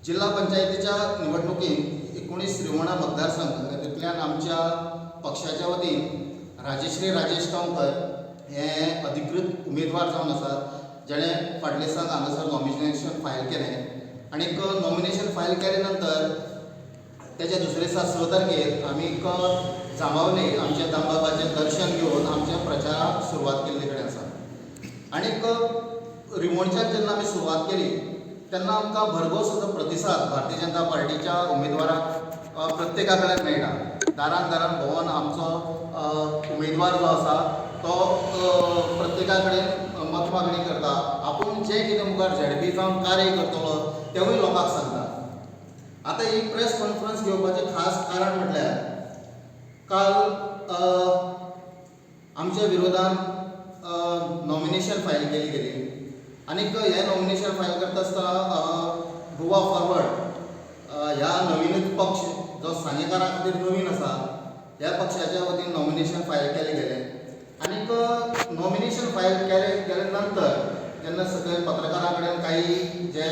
जिल्हा पंचायतीच्या निवडणुकीत 19 रिवणा मतदारसंघ हातूंतल्यान आमच्या पक्षाच्या वतीन राजश्री राजेश गांवकर हे अधिकृत उमेदवार जावन आसात, जेणे फाटले दिसाक हांगासर नॉमिनेशन फायल केलें. आनीक नॉमिनेशन फायल केले नंतर तेच्या दुसरे दिसा 6 तारखेर आमी जांबावले आमच्या दामबाबाचें दर्शन घेवन आमच्या प्रचाराक सुरवात केल्ले कडेन आसा. आनीक रिवणच्यान जेन्ना आमी सुरवात केली तेन्ना आमकां भरघोस असो प्रतिसाद भारतीय जनता पार्टीच्या उमेदवाराक प्रत्येका कडेन मेळटा. दारान दारान भोंवन आमचो उमेदवार जो आसा तो प्रत्येका कडेन मत मागणी करता. आपूण जें कितें मुखार झेडपी जावन कार्य करतलो तेवूय लोकांक सांगता. आतां ही प्रेस कॉन्फरन्स घेवपाचें खास कारण म्हटल्यार काल आमच्या विरोधान नॉमिनेशन फायल केली गेली. आनीक हें नॉमिनेशन फायल करता आसतना गोवा फॉरवर्ड ह्या नवीनच पक्ष जो सांगेकारां खातीर नवीन आसा ह्या पक्षाच्या वतीन नॉमिनेशन फायल केलें गेलें. आनीक नॉमिनेशन फायल केले गेले नंतर जेन्ना सकयल पत्रकारां कडेन काही जे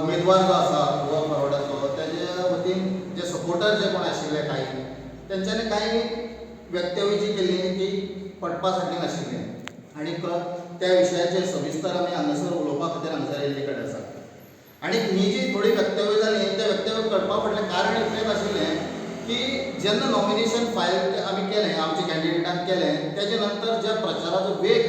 उमेदवार जो आसा गोवा फॉरवर्डाचो तेजे वतीन जे सपोर्टर जे कोण आशिल्ले काही तेंच्यांनी कांय वक्तव्य जी केल्ली ती पटपा सारकी नाशिल्ली. आनीक त्या विशयाचेर सविस्तर आमी हांगासर उलोवपा खातीर हांगासर येयल्ले कडेन आसा. आनी ही जी थोडी वक्तव्य जाली त्या वक्तव्य करपा फाटलें कारण इतलेंच आशिल्लें की जेन्ना नॉमिनेशन फायल आमी केलें आमच्या कॅन्डिडेटान केलें तेजे नंतर ज्या प्रचाराचो वेग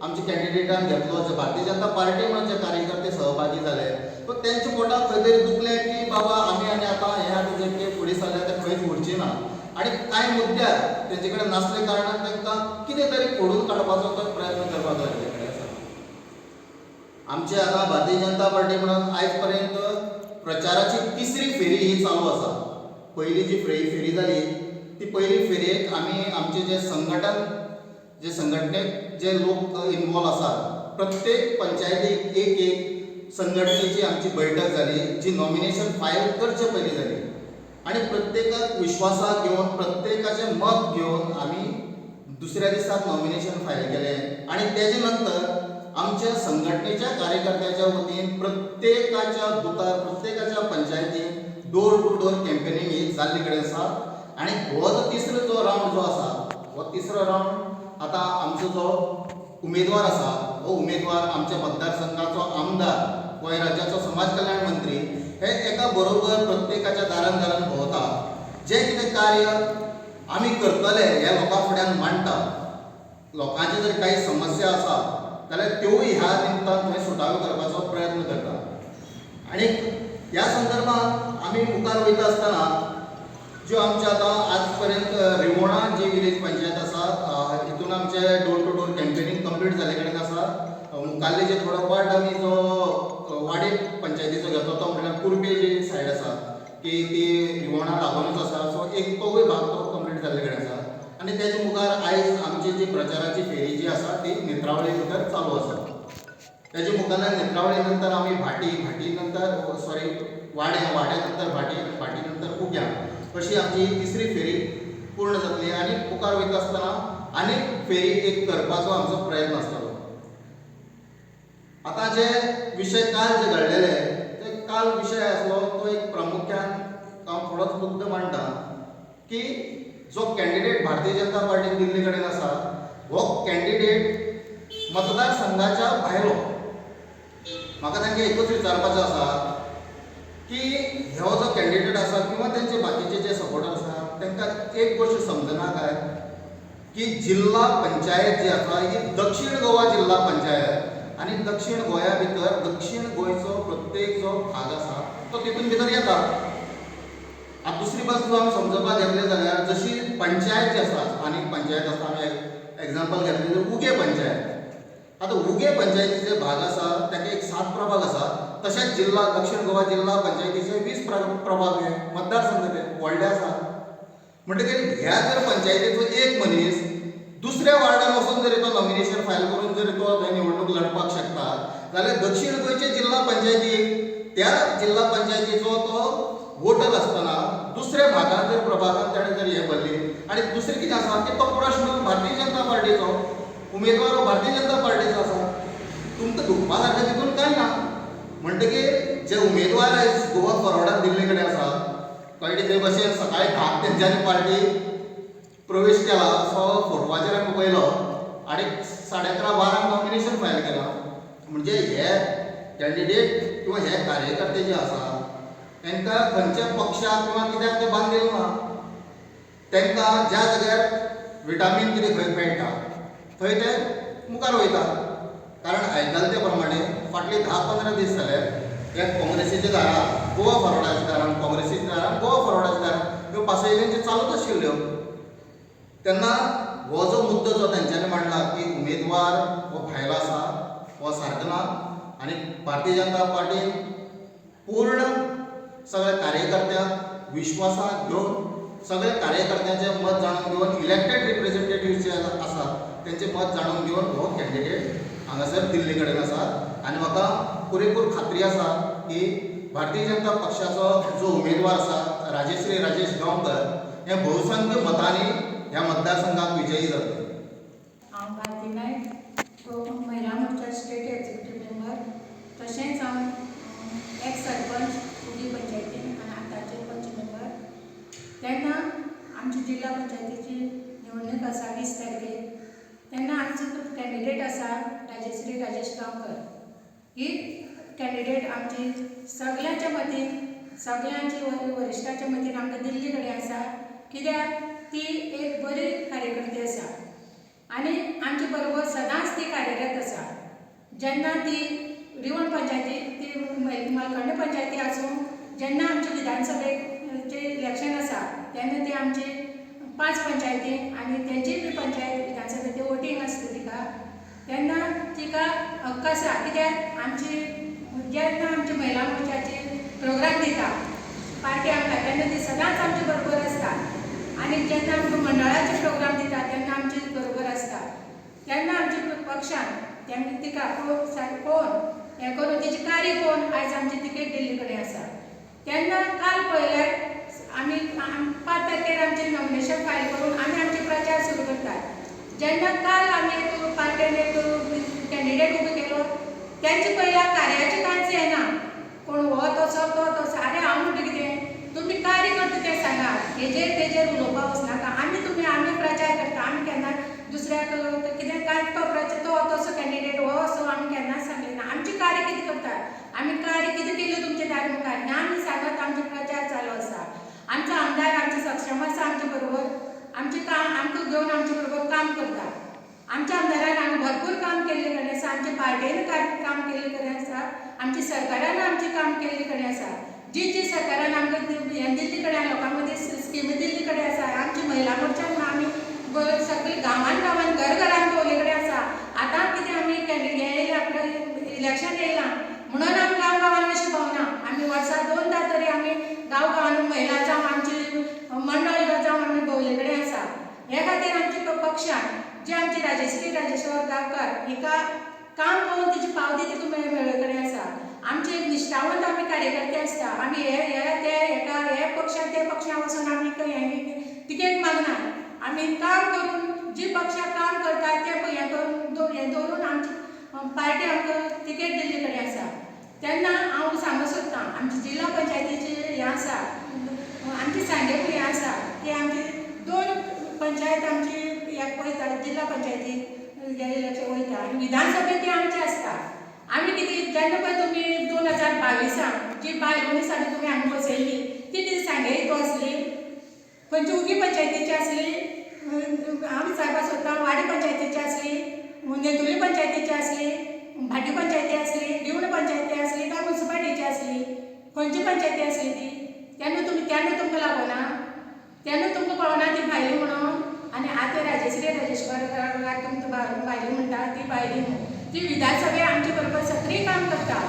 आमच्या कॅन्डिडेटान घेतलो, जे भारतीय जनता पार्टी म्हणून जे कार्यकर्ते सहभागी जाले तो तेंच्या पोटाक खंय तरी दुखलें की बाबा आमी आनी आतां हें आतां जें कितें फुडें सरलें तें खंयच उरचें ना. आनी कांय मुद्द्यार तेंचे कडेन नासले कारणान तांकां कितें तरी खोडून काडपाचो तो प्रयत्न करपाक लागिल्ले कडेन आसा. आमचे आतां भारतीय जनता पार्टी म्हणून आयज पर्यंत प्रचाराची तिसरी फेरी ही चालू आसा. पयली जी फेरी जाली ती पयली फेरयेक आमी आमचे जे संघटन जे संघटनेक जे लोक इनवॉल्व आसात प्रत्येक पंचायतीक एक एक संघटनेची आमची बैठक जाली जी नॉमिनेशन फायल करचे पयलीं जाली. आनी प्रत्येकाक विश्वासाक घेवन प्रत्येकाचें मत घेवन आमी दुसऱ्या दिसाक नॉमिनेशन फायल केलें. आनी तेजे नंतर आमच्या संघटनेच्या कार्यकर्त्याच्या वतीन प्रत्येकाच्या बुथार प्रत्येकाच्या पंचायतीन डोर टू डोर कॅम्पेनींग ही जाल्ले कडेन आसा. आनी हो जो तिसरो जो रावंड जो आसा हो तिसरो रावंड आतां आमचो जो उमेदवार आसा हो उमेदवार आमच्या मतदारसंघाचो आमदार, गोंय राज्याचो समाज कल्याण मंत्री हे एका बरोबर प्रत्येकाच्या दारान दारान भोंवता. जें कितें कार्य आमी करतले हे लोकां फुड्यान मांडटा. लोकांचे जर काही समस्या आसा जाल्यार त्योय ह्या निमतान थंय सुटाव्यो करपाचो प्रयत्न करता. आनी ह्या संदर्भात आमी मुखार वयता आसतना ज्यो आमच्यो आतां आज पर्यंत रिवोणा जी विलेज पंचायत आसा हितून आमचे door to door campaigning complete जाल्ले कडेन आसा. मुखाल्ले जे थोडो पार्ट आमी जो वाडे पंचायतीचो घेतलो तो म्हणल्यार कुर्बे जी सायड आसा की ती रिवोणा लागूनच आसा. सो एक तोवूय भाग तो कंप्लीट जाल्ले कडेन आसा. आनी तेजे मुखार आयज आमची जी प्रचाराची फेरी जी आसा ती नेत्रावळी भितर चालू आसा. तेजे मुखार नेत्रावळी नंतर आमी भाटी, भाटी नंतर सॉरी वाड्या, वाड्या नंतर भाटी, भाटी नंतर कुग्या अशी आमची तिसरी फेरी पूर्ण जातली. आनी मुखार वयता आसतना आनीक फेरी एक करपाचो आमचो प्रयत्न आसतलो. आतां जे विशय काल जे घडलेले ते काल विशय आसलो तो एक प्रामुख्यान हांव थोडोच मुद्दो मांडटा की जो कॅन्डिडेट भारतीय जनता पार्टीन दिल्ले कडेन आसा हो कॅन्डिडेट मतदारसंघाच्या भायलो. म्हाका तांकां एकूच विचारपाचें आसा की हो जो कॅन्डिडेट आसा किंवा तेंचे बाकीचे जे सपोर्टर आसा तांकां एक गोश्ट समजना काय की जिल्हा पंचायत जी आसा ही दक्षीण गोवा जिल्हा पंचायत आनी दक्षीण गोंया भितर दक्षीण गोंयचो प्रत्येक जो भाग आसा तो तितून भितर येता. आतां दुसरी बाजू आमी समजपाक घेतले जाल्यार जशी पंचायत जी आसा स्थानीक पंचायत आसा आमी एग्जाम्पल घेतलें जाल्यार उगे पंचायत. आतां उगे पंचायतीचे भाग आसा ताका एक 7 प्रभाग आसा. तशेंच जिल्हा दक्षीण गोवा जिल्हा पंचायतीचे 20 प्रभाग हे मतदारसंघ ते व्हडले आसा. म्हणटकीर ह्या जर पंचायतीचो एक मनीस दुसऱ्या वार्डान वचून जरी तो नॉमिनेशन फायल करून जरी तो थंय निवडणूक लढपाक शकता जाल्यार दक्षीण गोंयचे जिल्हा पंचायतीक त्या जिल्हा पंचायतीचो तो वोटर आसतना दुसऱ्या भागान जर प्रभागान ताणें जर हें भरली आनी दुसरें कितें आसा की तो प्रश्न भारतीय जनता पार्टीचो उमेदवार हो भारतीय जनता पार्टीचो आसा. तुमकां दुखपा सारकें तितून कांय ना. म्हणटकीर जे उमेदवार आयज गोवा फॉरवर्डान दिल्ले कडेन आसा, कळ्ळें, ते भशेन सकाळी 10 तेंच्यांनी पार्टी प्रवेश केला असो फोटवाचेर आमी पळयलो आनी 11:30-12 नॉमिनेशन फायल केलां. म्हणजे हे कॅन्डिडेट किंवा हे कार्यकर्ते जे आसा तांकां खंयच्या पक्षाक किंवा कित्याक ते बांदलेले ना. तांकां ज्या जाग्यार विटामीन कितें खंय मेळटा थंय ते मुखार वयता. कारण आयकले ते प्रमाणे फाटले 10-15 दीस जाले हे काँग्रेसीच्या दारान गोवा फॉरवर्डाच्या दारान, काँग्रेसीच्या दारान गोवा फॉरवर्डाच्या दारान ह्यो पासयल्यांच्यो चालूच आशिल्ल्यो. तेन्ना हो जो मुद्दो जो तेंच्यांनी मांडला की उमेदवार हो भायलो आसा हो सारको ना आनी भारतीय जनता पार्टीन पूर्ण सगळ्या कार्यकर्त्यांक विश्वासांत घेवन सगळ्या कार्यकर्त्यांचें मत जाणून घेवन इलेक्टेड रिप्रेझेंटेटिव्ह जे आसात तेंचें मत जाणून घेवन हो कॅन्डिडेट हांगासर दिल्ली कडेन आसा. आनी म्हाका पुरेपूर खात्री आसा की भारतीय जनता पक्षाचो जो उमेदवार आसा राजेश्री राजेश गांवकर हे बहुसंख्य मतांनी ह्या मतदारसंघात विजयी जातले. हांव भारती नायक, महिला मोर्चा स्टेट एक्झिक्युटीव मेंबर, तशेंच हांव एक्स सरपंच उगी पंचायतीन आनी आतांचे पंच मेंबर. तेन्ना आमची जिल्हा पंचायतीची निवडणूक आसा 20 तारखेर, तेन्ना आमचो कॅन्डिडेट आसा राजेश्री राजेश गांवकर. ही कॅन्डिडेट आमची सगल्यांच्या मतीन, सगल्यांची वरिश्ठांच्या मतीन आमकां दिल्ली कडेन आसा, कित्याक ती एक बरी कार्यकर्ती आसा आनी आमचे बरोबर सदांच ती कार्यरत आसा. जेन्ना ती रिवण पंचायती, ती मलकंड पंचायती आसूं, जेन्ना आमचे विधानसभेक इलेक्शन आसा तेन्ना ती आमची 5 पंचायती आनी तेंची बी पंचायत विधानसभेचे वोटींग आसता तिका, तेन्ना तिका हक्क आसा. कित्याक आमची जेन्ना आमची महिला मोर्चाची प्रोग्राम दिता पार्टी आमकां, तेन्ना ती सदांच आमचे बरोबर आसता आनी जेन्ना आमकां मंडळाचे प्रोग्राम दिता तेन्ना आमचे बरोबर आसता. तेन्ना आमच्या पक्षान तेन्ना तिका पळोवन हें करून तिची कार्य पळोवन आयज आमची तिकेट दिल्ली कडेन आसा. तेन्ना काल पळयल्यार आमी 5 तारखेर आमचें नॉमिनेशन फायल करून आमी आमचे प्रचार सुरू करतात. जेन्ना काल आमी एक पार्टेन एक कॅन्डिडेट उबो केलो, तेंचे पयल्या कार्याचें कांयच येना, कोण हो तसो तो तसो. आरे हांव म्हणटा कितें, तुमी कार्य करता तें सांगात, हेजेर तेजेर उलोवपाक वचनाका. आमी तुमी आमी प्रचार करता, आमी केन्ना दुसऱ्याक कितें काय तो प्रचार तो तसो कॅन्डिडेट हो असो आमी केन्नाच सांगलें ना. आमचें कार्य कितें करतात, आमी कार्य कितें केलें तुमच्या दार मुखार हें आमी सांगत आमचो प्रचार चालू आसा. आमचो आमदार आमचे सक्षम आसा, आमचे बरोबर आमचें काम आमकां घेवन आमचे बरोबर काम करता. आमच्या आमदारान हांगा भरपूर काम केल्ले कडेन आसा, आमच्या पार्टेन काम केल्ले कडेन आसा, आमच्या सरकारान आमचें काम केल्ले कडेन आसा. जी जी सरकारान आमकां हें दिल्ली कडेन लोकां मदीं स्किमी दिल्ली कडेन आसा. आमची महिला मोर्चान आमी सगळे गांवान गांवान घर घरान भोंवले कडेन आसा. आतां कितें आमी हें येयलां आपलें इलेक्शन येयलां म्हणून आमी गांव गांवान अशें भोंवना. आमी वर्साक 2दा तरी आमी गांव गांवान महिला जावं आमची मंडळ जावं आमी भोंवले कडेन आसा. हे खातीर आमच्या पक्षान जी आमची राजेश्री राजेश्वर गांवकर हिका काम पळोवन तिची पावती तिका मेळ्ळे कडेन आसा. आमचे एक निश्ठावंत आमी कार्यकर्ते आसता. आमी हे हे ते हेका हे पक्षान ते पक्षान वचून आमी तिकेट मागना. आमी काम करून जी पक्षाक काम करता ते हें करून हें दवरून आमची पार्टी आमकां तिकेट दिल्ली कडेन आसा. तेन्ना हांव सांगूंक सोदतां आमची जिल्हा पंचायतीची हें आसा, आमची सांगें हें आसा ती आमची 2 पंचायत आमची ह्या वयता जिल्हा पंचायतीक हे इलेक्शन वयता आनी विधानसभेक ती आमची आसता. आमी कितें जेन्ना पळय तुमी 2022 जी बायल मनीस आमी तुमी हांगा बसयल्ली ती कितें सांगें हितू आसली, खंयची उगी पंचायतीची आसली, हांव विचारपाक सोदतां वाडी पंचायतीची आसली, नेतुली पंचायतीची आसली, भाटी पंचायती आसली, रिवण पंचायती आसली काय मुन्सिपालिटीची आसली, खंयची पंचायती आसली ती? तेन्ना तुमी तेन्ना तुमकां लागना, तेन्ना तुमकां कळना ती भायली म्हणून. आनी आतां राजेश्री राजेश्वर तुमकां भायली म्हणटा ती भायली न्हू, ती विधानसभे आमचे बरोबर सक्रीय काम करता,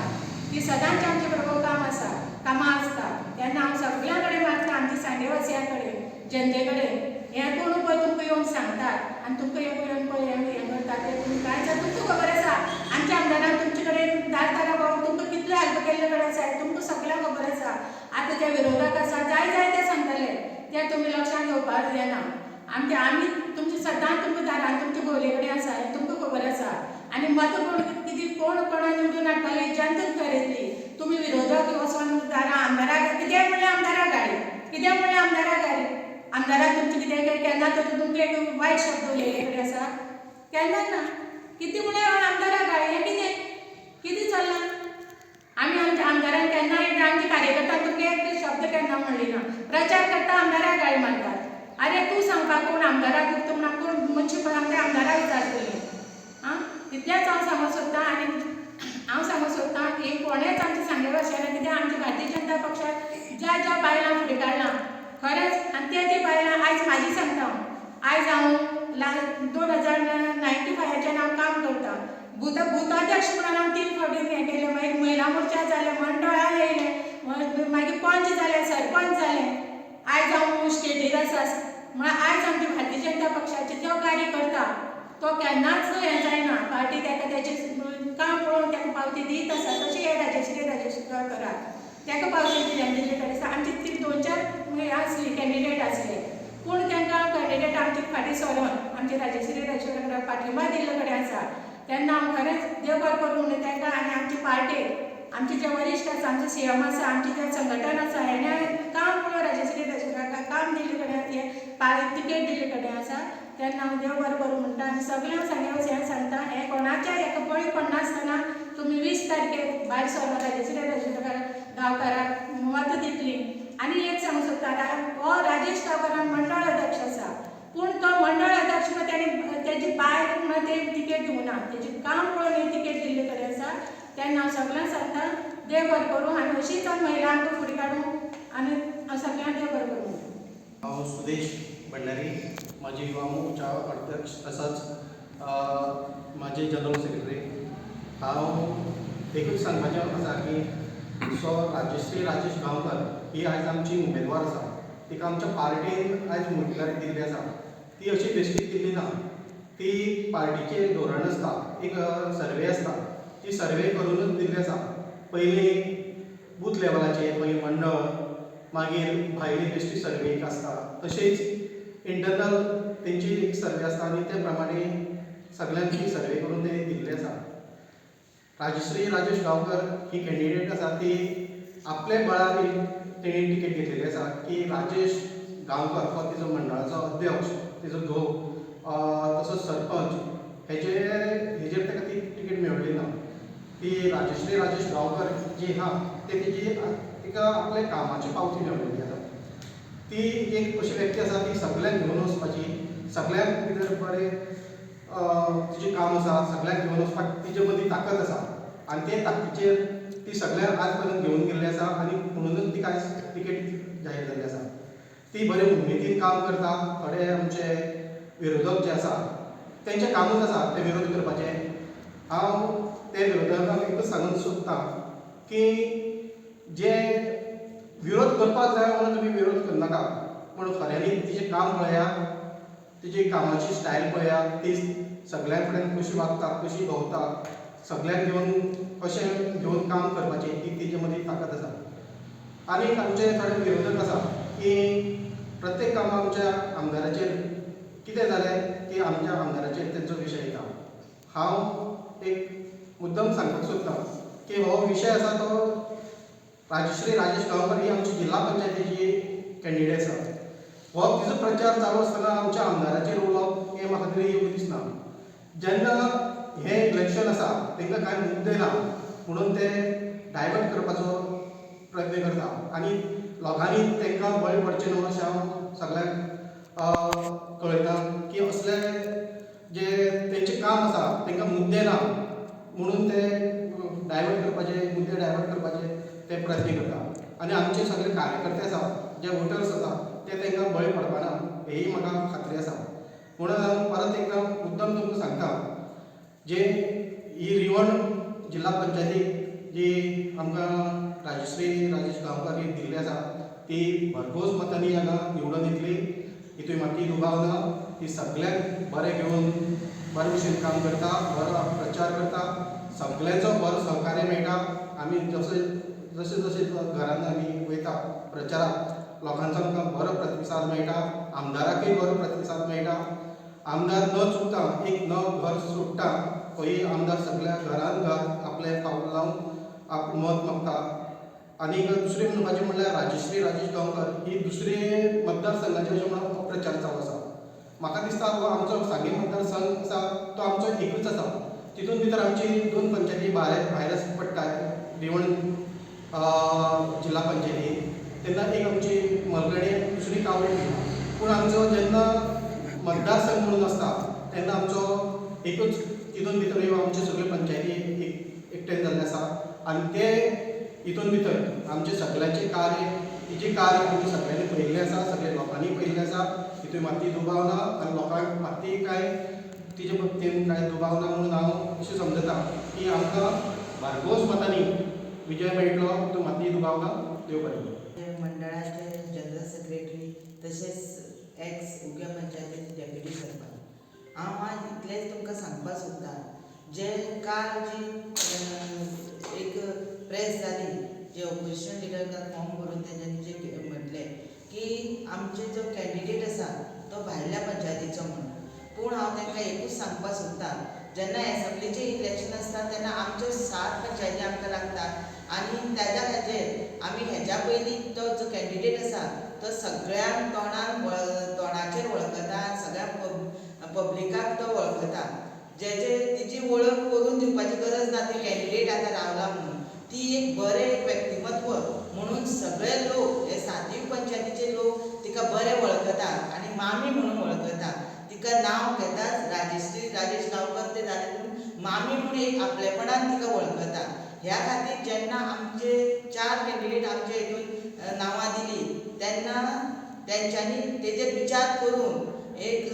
ती सदांच आमचे बरोबर काम आसा, कामां आसता. तेन्ना हांव सगळ्यां कडेन मागता आमच्या सांगेवासियां कडेन, जनते कडेन, हें कोण पळय तुमकां येवन सांगतात आनी तुमकां येवन पळय हें करता तें तुमी कांय तुमकां खबर आसा. आमच्या आमदारान तुमचे कडेन दार दारा भोंवन तुमकां कितले हेल्प केल्ले कडेन आसा तुमकां सगळ्यांक खबर आसा. आतां जे विरोधक आसा जाय जाय ते सांगतले, ते तुमी लक्षांत घेवपाक येना. आमचे आमी तुमचे सदांच तुमकां दारान तुमचे भोंवले कडेन आसा हें तुमकां खबर आसा. आनी मत कोण कितें कोण कोणा निवडून हाडटले जनता थारयतली. तुमी विरोधक विरोधक वचोन दारां आमदाराक कितेंय म्हणल्यार आमदाराक गाळी, कितें म्हणल्यार आमदाराक गाळी. आमदारान तुमचें कितें केन्ना तर तुमकां एक वायट शब्द उलयले कडेन आसा? केन्ना ना. कितें म्हणल्यार आमदाराक गाळी. हें कितें कितें चल्लां? आमी आमच्या आमदारान केन्ना एकदां आमच्या कार्यकर्त्यांक तुमकां एक शब्द केन्ना म्हणली ना. प्रचार करता आमदाराक गाळी मारतात. आरे तूं सांगपाक कोण आमदाराक दुखता म्हणून कोण मनशां आमच्या आमदाराक विचारतली? आं, तितलेंच हांव सांगूंक सोदतां. आनी हांव सांगूंक सोदतां की कोणेंच आमच्या सांगे भाशेन कित्याक आमच्या भारतीय जनता पक्षाक ज्या ज्या बायलां फुडें काडलां खरेंच, आनी ते ते बायलां आयज म्हाजी सांगता हांव, आयज हांव 2095च्यान हांव काम करतां. बुथाध्यक्ष म्हणून हांव 3 फावटी हें केलें. मागीर महिला मोर्चा जालें, मंडळां येयलें, मागीर पंच जालें, सरपंच जालें. आयज हांव स्टेटीर आसा. म्हळ्यार आयज आमच्या भारतीय जनता पक्षाचे जो कार्य करता तो केन्नाच हें जायना. पार्टी ताका तेचें काम पळोवन ताका पावती दीत आसा. तशें हे राजश्री राजेश गांवकराक ताका पावती दिले दिल्ले कडेन आसा. आमची ती 2-4 हें आसली कॅन्डिडेट आसले, पूण तांकां कॅन्डिडेट आमचे फाटीं सरोन आमचे राजश्री राजेश गांवकराक पाठिंबा दिल्ले कडेन आसा. तेन्ना हांव खरेंच देव बरें करूं म्हणून तांकां आनी आमचे पार्टेक आमचे जे वरिश्ठ आसा, आमचे सीएम आसा, आमचें जें संघटन आसा, हेणें काम पळोवन राजश्री राजेश गांवकराक काम दिल्ले कडेन हें तिकेट दिल्ले कडेन आसा. तेन्ना हांव देव बरें करूं म्हणटा. आनी सगळ्यांक सांगे हें सांगता, हें कोणाच्या एका बळी पडनासतना तुमी 20 तारखेक भायर सरोन राजश्री राजेश गांवकाराक मतां दितली. आनी एक सांगूंक सोदता, हो राजेश गांवकारान मंडळ अध्यक्ष आसा, पूण तो मंडळ अध्यक्ष म्हण तेणी तेजी बायल म्हणून ते तिकेट दिवना, तेजें काम पळोवन ही तिकेट दिल्ले कडेन आसा. तेन्ना हांव सगळ्यांक सांगता देव बरें करूं आनी अशीच हांव महिला आमकां फुडें काडूं आनी हांव सगळ्यांक देव बरें करूं. हांव सुदेश भंडारी, माजी युवा मोर्चा अध्यक्ष तसोच माजी जनरल सेक्रेटरी. हांव एकूच सांगपाचें आसा की सो राजश्री राजेश गांवकर ही आयज आमची उमेदवार आसा. तिका आमच्या पार्टीन आयज उमेदवारी दिल्ली आसा. ती अशी बेश्टी दिल्ली ना, ती पार्टीचें धोरण आसता, एक सर्वे आसता, ती सर्वे करूनच दिल्ली आसा. पयलीं बूथ लेवलाचेर, मागीर मंडळ, मागीर भायली बेश्टी सर्वे एक आसता, तशेंच इंटरनल तेंची एक सर्वे आसता आनी ते प्रमाणे सगल्यांची सर्वे करून ते दिल्ले आसा. राजश्री राजेश गांवकर ही कॅन्डिडेट आसा, ती आपले बळार तेणी तिकेट घेतलेली आसा की राजेश गांवकर हो तिजो मंडळाचो अध्यक्ष, तिजो घोव तसोच सरपंच, हेजेर ताका ती तिकेट मेळ्ळी ना. ती राजश्री राजेश गांवकर जी आहा ते तिजी तिका आपल्या कामाची पावती मेळ्ळेली आसा. ती एक अशी व्यक्ती आसा ती सगल्यांक घेवन वचपाची, सगल्यांक भितर बरें तिजें काम आसा, सगल्यांक घेवन वचपाक तिजे मदीं ताकद आसा आनी ते ताकदीचेर ती सगल्यांक आज पर्यंत घेवन गेल्ली आसा आनी म्हणूनच तिका आयज तिकेट जाहीर जाल्ली आसा. ती बरे उमेदीन काम करता. थोडे आमचे विरोधक जे आसा तेंचें कामूच आसा ते विरोध करपाचें. हांव ते विरोधकांक एकूच सांगूंक सोदतां की जे विरोध करपाक जाय म्हणून तुमी विरोध करनाका, पूण खऱ्यांनी तिचें काम पळया, तिची कामाची स्टायल पळया, ती सगळ्यां कडेन कशी वागता, कशी भोंवता, सगल्यांक घेवन कशें घेवन काम करपाचें ती तिजे मदीं ताकद आसा. आनी आमचे थोडे विरोधक आसा की प्रत्येक काम आमच्या आमदाराचेर कितें जालें की आमच्या आमदाराचेर तेंचो विशय येता. हांव एक मुद्दम सांगपाक सोदतां की हो विशय आसा तो राजश्री राजेश गांवकर ही आमची जिल्हा पंचायतीची कॅन्डिडेट आसा. हो तिजो प्रचार चालू आसतना आमच्या आमदाराचेर उलोवप हें म्हाका तरी योग्य दिसना. जेन्ना हें इलेक्शन आसा तांकां कांय मुद्दे ना म्हणून ते डायवर्ट करपाचो प्रयत्न करता आनी लोकांनी तांकां बळी पडचें न्हू अशें हांव सगल्यांक कळयता की असले जे तेंचें काम आसा तांकां मुद्दे ना म्हणून ते डायवर्ट करपाचे, मुद्दे डायवर्ट करपाचे ते प्रयत्न करता. आनी आमचे सगळे कार्यकर्ते आसा, जे वोटर्स आसा ते तांकां बळी पडपाना हेही म्हाका खात्री आसा. म्हणून हांव परत एकदां मुद्दम तुमकां सांगता, जे ही रिवण जिल्हा पंचायतीक जी आमकां राजश्री राजेश गांवकर ही दिल्ली आसा ती भरघोस मतांनी हांगा निवडून येतली, हितून मातूय दुबाव ना. ती सगल्यांक बरें घेवन बरे भशेन काम करता, बरो प्रचार करता, सगल्यांचो बरो सहकार्य मेळटा. आमी जशे जशे जशे घरान आमी वयता प्रचाराक, लोकांचो आमकां बरो प्रतिसाद मेळटा, आमदाराकूय बरो प्रतिसाद मेळटा. आमदार न चुकता एक न घर सोडटा खंय आमदार सगल्या घरान घर आपलें पावल लावन आप मत मागता. आनी दुसरें म्हणपाचें म्हणल्यार राजश्री राजेश गांवकर ही दुसरे मतदारसंघाचे अशें म्हणून प्रचार चालू आसा. म्हाका दिसता हो आमचो सांगें मतदारसंघ आसा तो आमचो एकूच आसा. तितून भितर आमची दोन पंचायती भायर भायर पडटा, देवण जिल्हा पंचायती, तेन्ना एक आमची मलगणे, दुसरी कावळी. पूण आमचो जेन्ना मतदारसंघ म्हणून आसता तेन्ना आमचो एकूच, तितून भितर ह्यो आमच्यो सगळ्यो पंचायती एक एकठांय जाल्ले आसा आनी ते हितून भितर आमचें सगळ्यांचें कार्य, तिजें कार्य आमी सगळ्यांनी पळयल्लें आसा, सगळ्या लोकांनी पळयल्लें आसा. तितून मात्ती दुबाव ना आनी लोकांक मात्ती कांय तिजे बाबतीन कांय दुबाव ना म्हणून हांव अशें समजता की आमकां भरघोस मतांनी विजय मेळटलो, तितून मात्ती दुबाव ना. देव बरें करूं. मंडळाचे जनरल सेक्रेटरी तशेंच एक्स उग्या पंचायतीचे डेप्युटी सरपंच. हांव आज इतलेंच तुमकां सांगपाक सोदतां, जे काल जी एक प्रेस जाली, जे ऑपोजिशन लिडर फॉर्म भरून तेंच्यांनी जे म्हटलें की आमचे जो कॅन्डिडेट आसा तो भायल्या पंचायतीचो म्हणून, पूण हांव तांकां एकूच सांगपाक सोदतां, जेन्ना एसेंब्लीचें इलेक्शन आसता तेन्ना आमच्यो 7 पंचायती आमकां लागता आनी ताज्या खातीर आमी हेज्या पयलीं तो जो कॅन्डिडेट आसा तो सगळ्यांक तोंडाचेर वळखता आनी सगळ्या पब्लिकाक तो वळखता. जेजे तिजी वळख करून दिवपाची गरज ना, ती कॅन्डिडेट आतां रावला म्हणून ती एक बरें एक व्यक्तिमत्व म्हणून सगळे लोक हे सातूय पंचायतीचे लोक तिका बरे वळखता आनी मामी म्हणून वळखता. तिका नांव घेताच राजश्री राजेश गांवकर ते जालें म्हणून मामी म्हणून एक आपलेपणान तिका वळखता. ह्या खातीर जेन्ना आमचे 4 कॅन्डिडेट आमचे हितून नांवां दिली तेन्ना तेंच्यांनी तेजेर विचार करून एक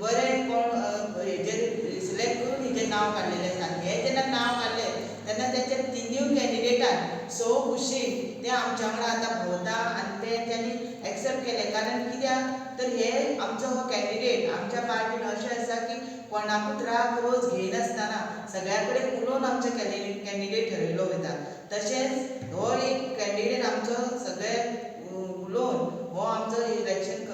बरें कोण हेजेर सिलेक्ट करून हेजें नांव काडलेलें आसा. हें जेन्ना नांव काडलें तेन्ना तेंच्या तिनूय कॅन्डिडेटान सो खुशीन ते आमच्या वांगडा आतां भोंवता आनी तेंच्यांनी एक्सेप्ट केलें. कारण कित्याक तर हे आमचो हो कॅन्डिडेट आमच्या पार्टीन अशें आसा की कोणाकूच राग रोज घेयनासतना सगळ्या कडेन उलोवन आमचो कॅन्डिडेट ठरयलो वयता. तशेंच हो एक कॅन्डिडेट आमचो सगळे उलोवन हो आमचो इलेक्शन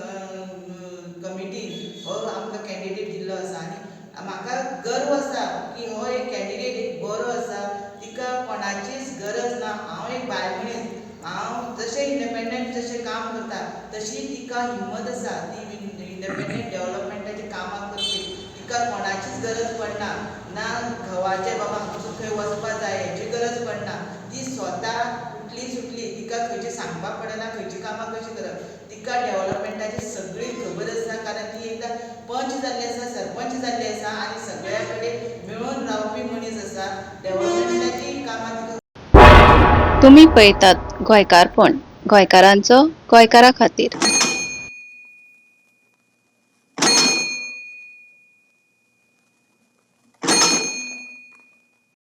कमिटीन हो आमकां कॅन्डिडेट दिल्लो आसा आनी म्हाका गर्व आसा की हो एक कॅन्डिडेट एक बरो आसा, तिका कोणाचीच गरज ना. हांव एक बायल मनीस, हांव जशें इंडिपेंडंट जशें काम करता तशी तिका हिम्मत आसा, ती इंडिपेंडंट डेव्हलपमेंटाचीं कामां करपी, तिका कोणाचीच गरज पडना, ना घोवाचें बाबा हांगसून खंय वचपा जाय हेची गरज पडना. ती स्वता उठली सुटली, तिका खंयचें सांगपाक पडना खंयचीं कामां कशीं करप, तिका डेव्हलपमेंटाची सगळी खबर आसा. कारण ती एकदां पंच जाल्ली आसा, सरपंच जाल्ली आसा आनी सगळ्या कडेन मेळून रावपी मनीस आसा. डेव्हलपमेंटाची कामां तिका तुमी पळयतात गोंयकारपण, गोंयकारांचो गोंयकारा खातीर.